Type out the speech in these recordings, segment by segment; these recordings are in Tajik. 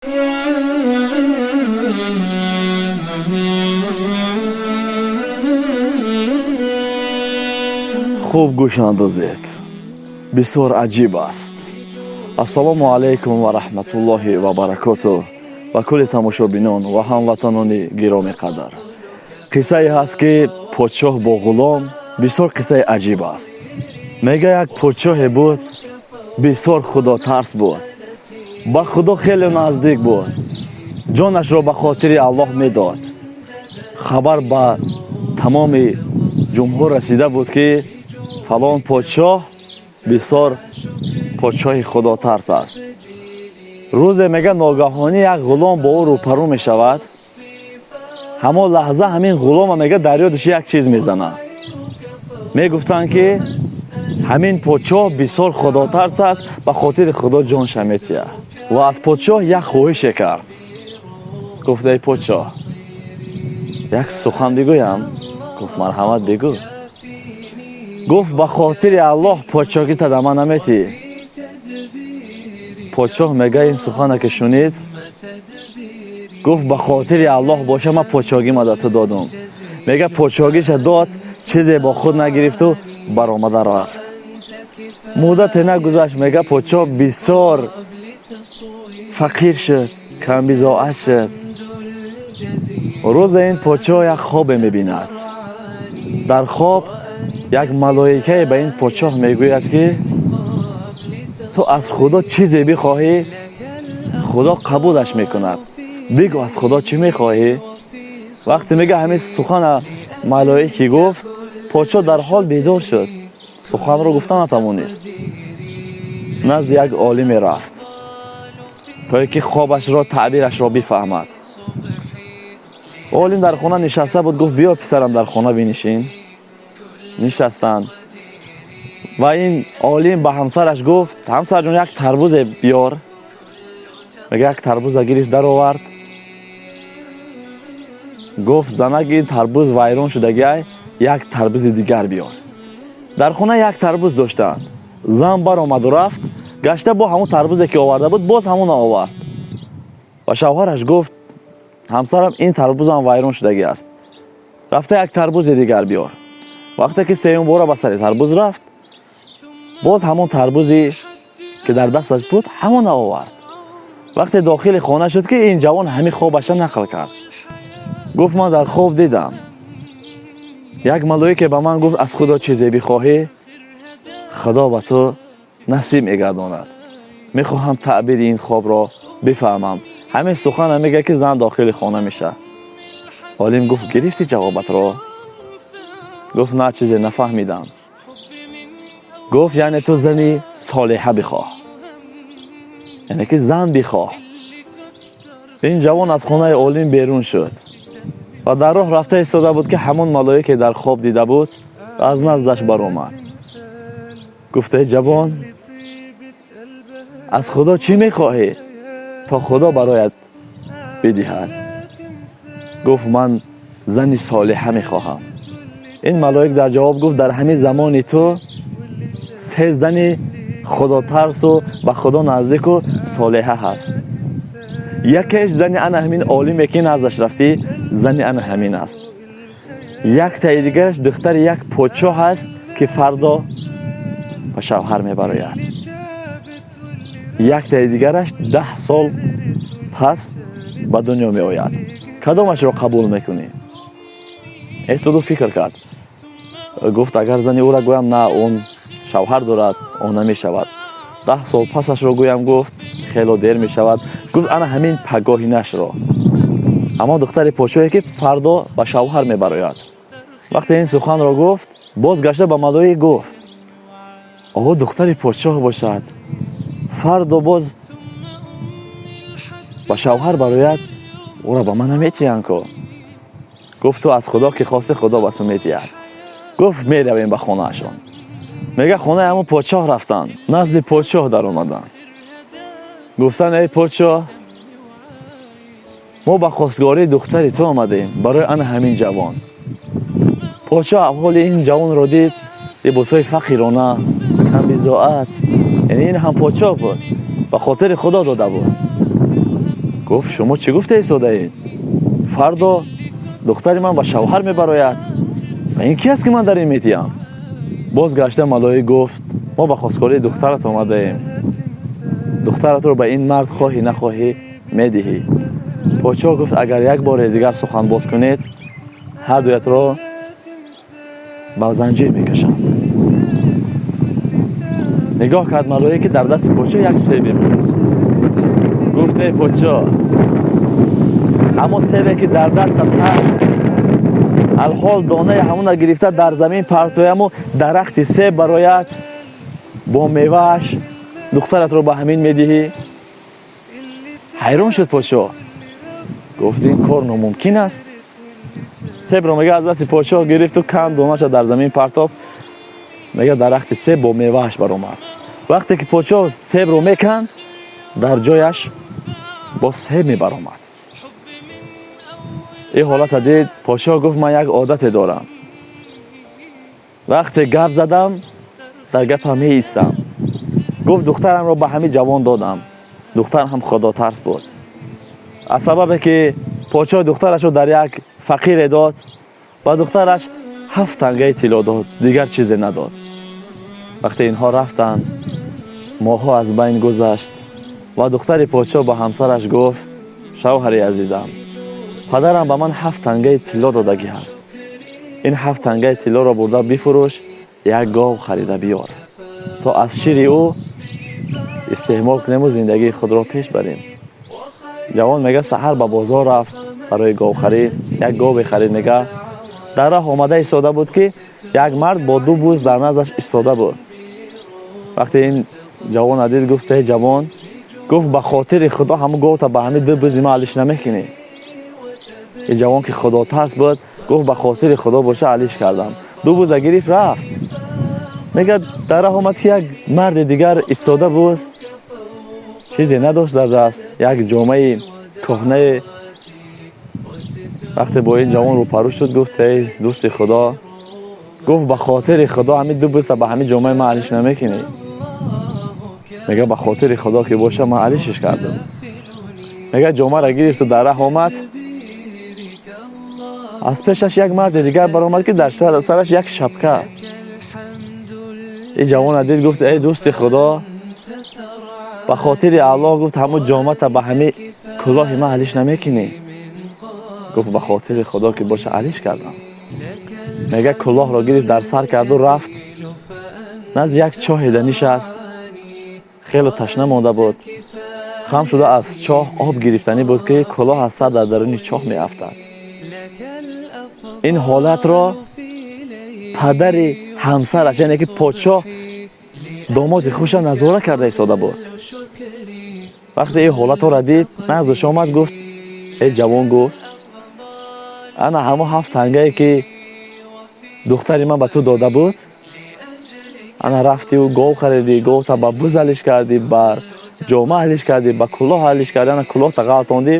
Хуб гӯш андозед, бисёр аҷиб аст. Ассалому алайкум ва раҳматуллоҳи ва баракоту ба кулли тамошобинон ва ҳамватанони гиромӣ қадр. Қиссае ҳаст, ки подшоҳ бо ғулом, бисёр қиссаи аҷиб аст. Мега, як подшоҳе буд, бисёр худотарс буд, ба Худо хеле наздик буд, ҷонашро ба хотири Аллоҳ медод. Хабар ба тамоми ҷумҳур расида буд, ки фалон подшоҳ бисёр подшоҳи худотарс аст. Рӯзе, мега, ногаҳонӣ як ғулом бо ӯ рӯпарӯ мешавад. Ҳамон лаҳза ҳамин ғулома, мега, дар ёдаш як чиз мезанад. Мегуфтанд, ки ҳамин подшоҳ бисёр худотарс аст, ба хотири Худо ҷонша метиҳад. Ва аз подшоҳ як хоҳише кард. Гуфт: «Эй подшоҳ, як сухан бигӯям?» Гуфт: «Марҳамат, бигӯ». Гуфт: «Ба хотири Аллоҳ подшоҳита да ман наметиҳӣ?» Подшоҳ, мега, ин сухана ки шунид, гуфт: «Ба хотири Аллоҳ боша, ман подшоҳима да ту додум». Мега, подшоҳиша дод, чизе бо худ нагирифту баромада рафт. Муддате нагузашт, мега, подшоҳ бисёр фақир шуд, камбизоат шуд. Рӯзе ин подшоҳ як хобе мебинад. Дар хоб як малоикае ба ин подшоҳ мегӯяд, ки ту аз Худо чизе бихоҳӣ, Худо қабулаш мекунад. Бигӯ, аз Худо чӣ мехоҳӣ? Вақте, мега, ҳамин сухана малоикӣ гуфт, подшоҳ дар ҳол бедор шуд, суханро гуфта натавонист. Назди як олиме рафт, то ин ки хобашро, таъбирашро бифаҳмад. Олим дар хона нишаста буд. Гуфт: «Биё, писарам, дар хона бинишин». Нишастанд ва ин олим ба ҳамсараш гуфт: «Ҳамсарҷон, як тарбузе биёр». Мега, як тарбуза гирифт, даровард. Гуфт: «Занак, ин тарбуз вайрон шудагиай, як тарбузи дигар биёр». Дар хона як тарбуз доштанд. Зан баромаду рафт, гашта бо ҳамон тарбузе, ки оварда буд, боз ҳамона овард. Ба шавҳараш гуфт: «Ҳамсарам, ин тарбузам вайрон шудагӣ аст, рафта як тарбузи дигар биёр». Вақте ки сеюм бора ба сари тарбуз рафт, боз ҳамон тарбузе, ки дар дасташ буд, ҳамона овард. Вақте дохили хона шуд, ки ин ҷавон ҳамин хобаша нақл кард. Гуфт: «Ман дар хоб дидам, як малоике ба ман гуфт: аз Худо чизе бихоҳӣ, Худо ба ту насиб мегардонад. Мехоҳам таъбири ин хобро бифаҳмам». Ҳамин сухана мега, ки зан дохили хона мешавад. Олим гуфт: «Гирифтӣ ҷавобатро?» Гуфт: «На, чизе нафаҳмидам». Гуфт: «Яъне ту зани солиҳа бихоҳ, яъне ки зан бихоҳ». Ин ҷавон аз хонаи олим берун шуд ва дар роҳ рафта истода буд, ки ҳамон малоике дар хоб дида буд, аз наздаш баромад. Гуфт: «Эй ҷавон, аз Худо чӣ мехоҳӣ, то Худо бароят бидиҳад?» Гуфт: «Ман зани солиҳа мехоҳам». Ин малоик дар ҷавоб гуфт: «Дар ҳамин замони ту се зани худотарсу ба Худо наздику солиҳа ҳаст. Якеш зани ана ҳамин олиме, ки наздаш рафтӣ, зани ана ҳамин аст. Яктаи дигараш духтари як подшоҳ аст, ки фардо ба шавҳар мебарояд. Яктаи дигараш 10 сол пас ба дунё меояд. Кадомашро қабул мекунӣ?» Истоду фикр кард. Гуфт: «Агар зани ӯра гӯям, на, он шавҳар дорад, он намешавад. 10 сол пасашро гӯям, гуфт, хело дер мешавад». Гуфт: «Ана ҳамин пагоҳинашро, аммо духтари подшоҳе, ки фардо ба шавҳар мебарояд». Вақте ин суханро гуфт, боз гашта ба малоик гуфт: «О, духтари подшоҳ бошад, фардо боз ба шавҳар барояд, ӯро ба ман наметиҳанд ко». Гуфт: «Ту аз Худо ки хости, Худо ба ту метиҳад». Гуфт: «Меравем ба хонаашон». Мега, хонаи ҳамон подшоҳ рафтанд, назди подшоҳ даромаданд. Гуфтанд: «Эй подшоҳ, мо ба хостгории духтари ту омадем барои ана ҳамин ҷавон». Подшоҳ аҳволи ин ҷавонро дид, либосҳои фақирона, камбизоат, яъне ин ҳам подшоҳ буд, ба хотири Худо дода буд. Гуфт: «Шумо чӣ гуфта истодаед? Фардо духтари ман ба шавҳар мебарояд ва ин ки аст, ки ман дар ин метиҳам?» Боз гашта малоик гуфт: «Мо ба хостгории духтарат омадаем. Духтаратро ба ин мард хоҳӣ нахоҳӣ медиҳӣ». Подшоҳ гуфт: «Агар як бори дигар сухан боз кунед, ҳар дуятро ба занҷир мекашам». Нигоҳ кард малоик, ки дар дасти подшоҳ як себе буд. Гуфт: «Эй подшоҳ, ҳамон себе, ки дар дастат ҳаст, алҳол донаи ҳамона гирифта дар замин партояму дарахти себ барояд бо мевааш, духтаратро ба ҳамин медиҳӣ?» Ҳайрон шуд подшоҳ, гуфт: «Ин кор номумкин аст». Себро, мега, аз дасти подшоҳ гирифту канд, донаша дар замин партофт. Мега, дарахти себ бо мевааш баромад. Вақте ки подшоҳ себро меканд, дар ҷояш боз себ мебаромад. Ин ҳолата дид подшоҳ, гуфт: «Ман як одате дорам: вақте гап задам, дар гапам меистам». Гуфт: «Духтарамро ба ҳамин ҷавон додам. Духтар ҳам худотарс буд». Аз сабабе ки подшоҳ духтарашро дар як фақире дод, ба духтараш 7 тангаи тилло дод, дигар чизе надод. Вақте инҳо рафтанд, моҳҳо аз байн гузашт ва духтари подшоҳ ба ҳамсараш гуфт: «Шавҳари азизам, падарам ба ман 7 тангаи тилло додагӣ ҳаст. Ин 7 тангаи тиллоро бурда бифурӯш, як гов харида биёр, то аз шири ӯ истеъмол кунему зиндагии худро пеш барем». Ҷавон, мега, саҳар ба бозор рафт барои говхарӣ. Як гове харид. Мега, дар роҳ омада истода буд, ки як мард бо ду буз дар наздаш истода буд. Вақте ин ҷавона дид, гуфт: «Эй ҷавон», гуфт, «ба хотири Худо ҳамун говта ба ҳамин ду бузи ман алиш намекунӣ?» Ин ҷавон, ки худотарс буд, гуфт: «Ба хотири Худо боша, алиш кардам». Ду буза гирифт, рафт. Мега, дар роҳ омад, ки як марди дигар истода буд, чизе надошт дар даст, як ҷомаи кӯҳнае. Вақте бо ин ҷавон рӯпарӯ шуд, гуфт: «Эй дӯсти Худо», гуфт, «ба хотири Худо ҳамин ду буза ба ҳамин ҷомаи ман алиш намекунӣ?» Мега, ба хотири Худо ки боша, ман алишиш кардам. Мега, ҷомаро гирифту дар раҳ омад. Аз пешаш як марди дигар баромад, ки дар сараш як шапка. Ин ҷавона дид, гуфт: «Эй дӯсти Худо, ба хотири Аллоҳ», гуфт, «ҳамун ҷомата ба ҳамин кулоҳи ман алиш намекунӣ?» Гуфт: «Ба хотири Худо ки боша, алиш кардам». Мега, кулоҳро гирифт, дар сар карду рафт, назди як чоҳеда нишаст. Хеле ташна монда буд. Хам шуда аз чоҳ об гирифтанӣ буд, ки кулоҳ аз сар дар даруни чоҳ меафтад. Ин ҳолатро падари ҳамсараш, яъне ки подшоҳ, домоди хуша назора карда истода буд. Вақте ин ҳолатҳоро дид, наздаш омад, гуфт: «Эй ҷавон», гуфт, «ана ҳамон 7 тангае, ки духтари ман ба ту дода буд, ана рафтиу гов харидӣ, говта ба буз алиш кардӣ, ба ҷома алиш кардӣ, ба кулоҳ алиш кардӣ, ана кулоҳта ғалтондӣ.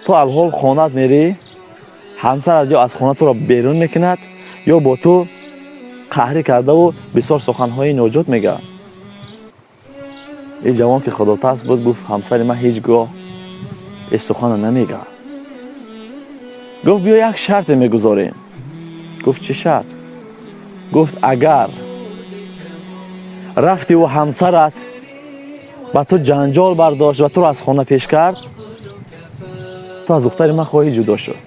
Ту алҳол хонаат мерӣ, ҳамсарат ё аз хона туро берун мекунад, ё бо ту қаҳрӣ кардаву бисёр суханҳои ноҷот мегӯяд». Ин ҷавон, ки худотарс буд, гуфт: «Ҳамсари ман ҳеҷ гоҳ ин сухана намегӯяд». Гуфт: «Биё, як шарте мегузорем». Гуфт: «Чӣ шарт?» Гуфт: «Агар рафтиву ҳамсарат ба ту ҷанҷол бардошт ва туро аз хона пеш кард, ту аз духтари ман хоҳӣ ҷудо шуд,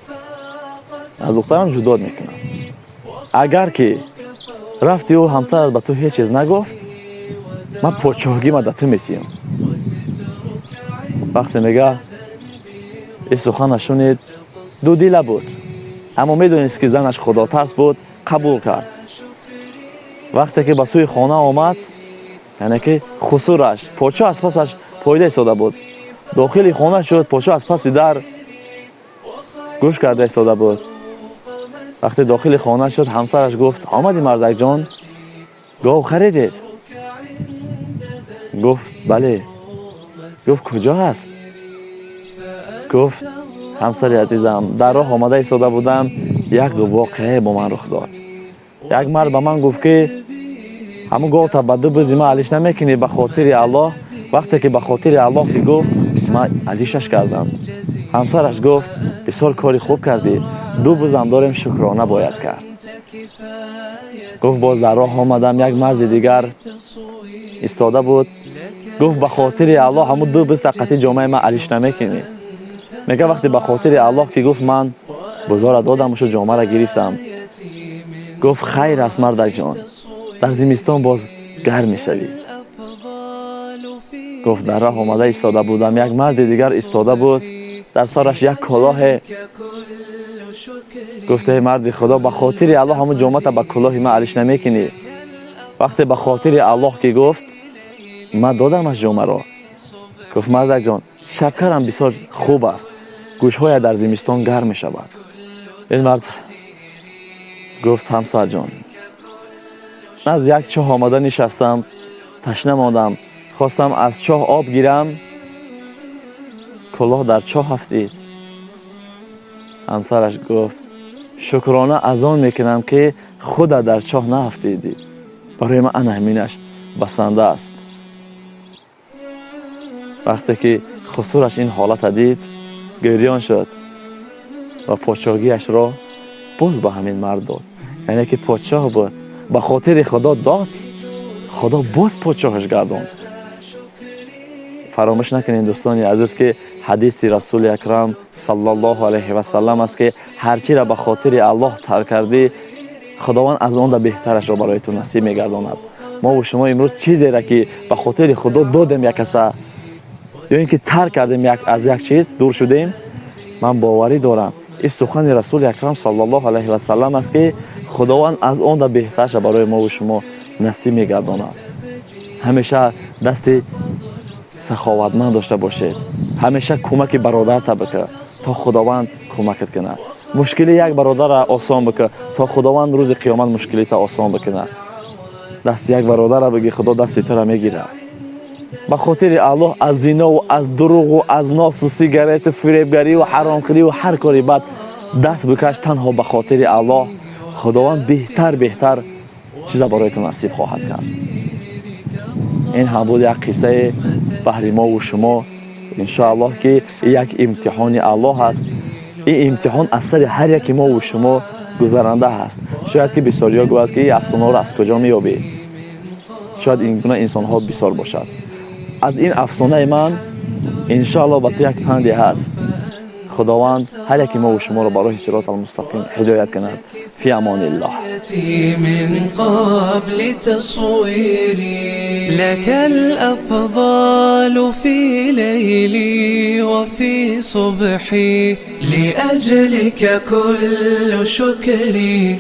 аз духтарам ҷудот мекунам. Агар ки рафтиву ҳамсарат ба ту ҳеҷ чиз нагуфт, ман подшоҳгима да ту метиҳам». Вақте, мега, ин сухана шунид, дудила буд, аммо медонист, ки занаш худотарс буд, қабул кард. Вақте ки ба сӯи хона омад, яъне ки хусураш, подшоҳ аз пасаш пойда истода буд. Дохили хона шуд, подшоҳ аз паси дар гӯш карда истода буд. Вақте дохили хона шуд, ҳамсараш гуфт: «Омадӣ, мардакҷон, гов харидед?» Гуфт: «Бале». Гуфт: «Куҷо ҳаст?» Гуфт: «Ҳамсари азизам, дар роҳ омада истода будам, як воқеае бо ман рух дод. Як мард ба ман гуфт, ки ҳамун говта ба ду бузи ман алиш намекунӣ, ба хотири Аллоҳ? Вақте ки ба хотири Аллоҳ ки гуфт, Ман алишаш кардам. Ҳамсараш гуфт: «Бисёр кори хуб кардӣ, ду бузам дорем, шукрона бояд кард». Гуфт: «Боз дар роҳ омадам, як марди дигар истода буд. Гуфт: ба хотири Аллоҳ ҳамун ду бузта қати ҷомаи ман алиш намекунӣ?» Мега, вақте ба хотири Аллоҳ ки гуфт, ман бузора додам ушу ҷомаро гирифтам. Гуфт: «Хайр аст, мардакҷон, дар зимистон боз гарм мешавӣ». Гуфт: «Дар роҳ омада истода будам, як марди дигар истода буд, дар сараш як кулоҳе. Гуфт: эй марди Худо, ба хотири Аллоҳ ҳамун ҷомата ба кулоҳи ман алиш намекунӣ?» Вақте ба хотири Аллоҳ ки гуфт, ман додамаш ҷомаро. Гуфт: «Мардакҷон, шапкарам бисёр хуб аст, гӯшҳоя дар зимистон гарм мешавад». Ин мард гуфт: «Ҳамсарҷон, назди як чоҳ омада нишастам, ташна мондам, хостам аз чоҳ об гирам, кулоҳ дар чоҳ афтид». Ҳамсараш гуфт: «Шукрона аз он мекунам, ки худа дар чоҳ наафтидӣ, барои ман ана ҳаминаш басанда аст». Вақте ки хусураш ин ҳолата дид, гирён шуд ва подшоҳгиашро боз ба ҳамин мард дод. Яъне ки подшоҳ буд, ба хотири Худо дод, Худо боз подшоҳаш гардонд. Фаромӯш накунед, дӯстони азиз, ки ҳадиси Расули Акрам саллаллоҳу алайҳи васаллам аст, ки ҳар чиро ба хотири Аллоҳ тарк кардӣ, Худованд аз он да беҳтарашро барои ту насиб мегардонад. Мову шумо имрӯз чизеро ки ба хотири Худо додем як каса ё ин ки тарк кардем, аз як чиз дур шудем, ман боварӣ дорам, ин сухани Расули Акрам саллаллоҳу алайҳи васаллам аст, ки Худованд аз он да беҳтарша барои мову шумо насиб мегардонад. Ҳамеша дасти саховатманд дошта бошед, ҳамеша кӯмаки бародарта бикун, то Худованд кӯмакат кунад. Мушкили як бародарро осон бикун, то Худованд рӯзи қиёмат мушкилита осон бикунад. Дасти як бародарро бигир, Худо дасти туро мегирад. Ба хотири Аллоҳ аз зинову аз дурӯғу аз носу сигарету фиребгариву ҳаромхӯриву ҳар кори бад даст бикаш. Танҳо ба хотири Аллоҳ Худованд беҳтар беҳтар чиза барои ту насиб хоҳад кард. Ин ҳам буд як қиссаи баҳри мову шумо. Иншоаллоҳ, ки як имтиҳони Аллоҳ аст. Ин имтиҳон аз сари ҳар яки мову шумо гузаранда ҳаст. Шояд ки бисёриҳо гӯяд, ки ин афсонаҳоро аз куҷо меёбӣ? Шояд ин гуна инсонҳо бисёр бошад. Аз ин афсонаи ман, иншоаллоҳ, ба ту як панде ҳаст. Худованд ҳар яки мову шуморо ба роҳи сироти алмустақим ҳидоят кунад. Фи амониллоҳ. من قبل تصويري لك الأفضال في ليلي وفي صبحي، لأجلك كل شكري.